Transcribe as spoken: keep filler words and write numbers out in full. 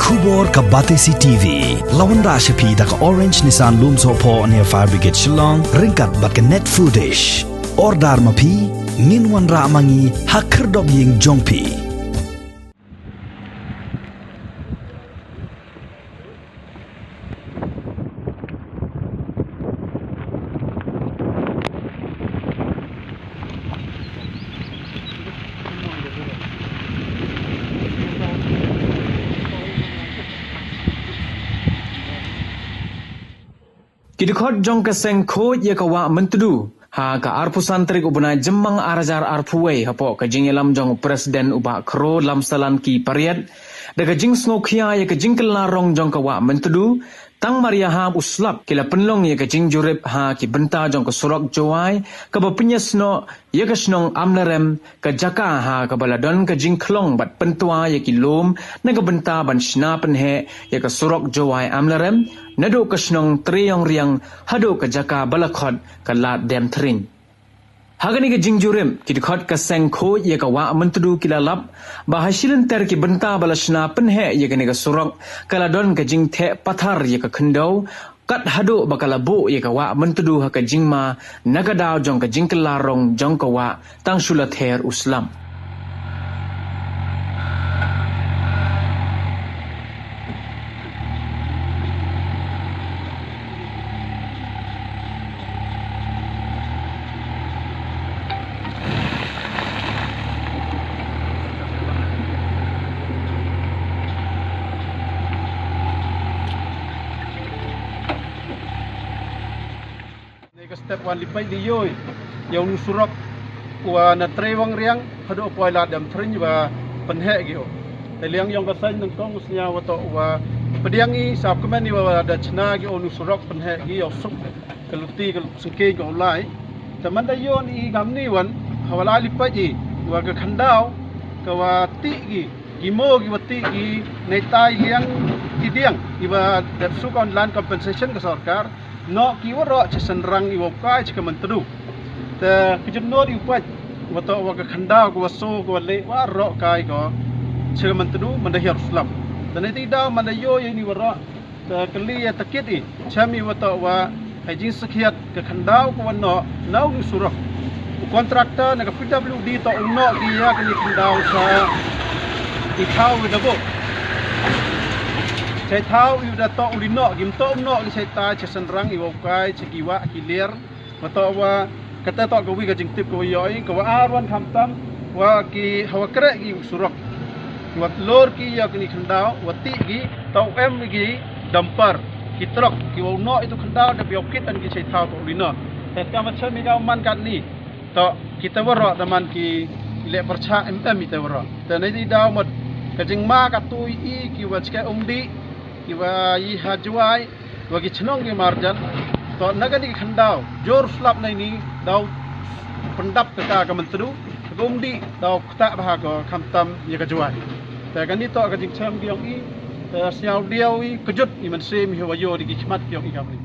Khubor ka Batesi T V la wanrah sha phi da ka Orange Nissan Lumsohphoh near Fire Brigade Shillong ryngkat bad ka Net Foodish. Order ma phi, ngin wanrah ma ngi ha khyrdop ïing jong phi. Ki dkhot jong ka seng khuid ïa ka wah Myntdu ha ka arphew san tarik u bnai Jymmang ar hajar arphew wei hapoh ka jingïalam jong u President u Bah Kro Lamsalan ki Pariat da ka jingsngewkhia ïa ka jingkylla rong jong ka wah Myntdu, tang mar ïahap u slap ki la pynlong ïa ka jingjurip ha ki bynta jong ka surok Jowai kaba pynïasnoh ïa ka shnong Amlarem, ka jaka ha kaba la don ka jingkhlong bad pyntwa ïa ki lum na ka bynta ban shna pynheh ïa ka surok Jowai Amlarem, naduh ka shnong Triongriang haduh ka jaka ba la khot ka Lad Demthring. Ha kane ka jingjurip, ki dkhot ka seng khuid ïa ka wah Myntdu ki la lap ba ha shilynter ki bynta ba la shna pynheh ïa kane ka surok ka la don ka jingtheh pathar ïa ka khyndew, kat haduh ba ka la buh ïa ka wah Myntdu ha ka jingma na ka daw jong ka jingkylla rong jong ka wah tang shu la ther u slap. Neka step wan li peit li ïoh ïa u surok wa na Triongriang haduh poi Lad Demthring wa pynheh ki o. Te liang yong ka seng nyngkong u sñiaw wa toh wa pdiang i sa kmen i wa da chna ki o u surok pynheh ki ïa u suk ka luti ka sngke ka u lai. Te man da ïoh i kam ni wan ha wa lai li peit i wa ka khyndaw ka wa ti ki ki mo ki wa ti ki nei tai liang ki diang i wa da su kon land compensation ka sorkar. Noh ki waroh cha Synrang i wa u kai cha ka Myntdu. Te ki jot noh i u pait wa toh wa ka khyndaw ka wa so ka wa leh waroh kai ka cha ka Myntdu man da hiar u slap. Te nei ti daw man da ïoh ïa ni waroh. Te ka li ïa ta kit i chem i wa toh wa ha jingsakhiat ka khyndaw ka wa noh na u surok. U kontraktor na ka P W D toh u noh ki ïa ka ni khyndaw sa i thaw i da buh. Chai thaw i da toh u li noh, gim toh u noh ki chai tai cha Synrang i wa u kai cha ki wah ki liar. Wa toh wa kata toh ka wi ka jingtip ka wa ïoh i ka wa ar wan khamtam wa ki ha wa kreh ki u surok. Wa lor ki ïa ki ni khyndaw wa ti ki toh em ki dumper ki trok ki wa u noh i tu khyndaw da biaw kit an ki chai thaw toh u li noh. Te ka ma chem i ka man kat ni. Toh kita waroh da man ki leh pyrchah em em ita waroh. Te nei ti daw mot ka jingma ka tu i ki wa chke um di ki wa i ha Jowai wa ki chnong ki marjan. Toh na ka ni khyndaw jor slap nei ni daw pyndap ka ka ka Myntdu ka um di daw kta bha ka khamtam ïa ka Jowai. Te ka ni toh ka jingchem ki yong i te sñiaw diaw i kjut i man sem i wa ïoh di ki khmat ki yong i kam ni.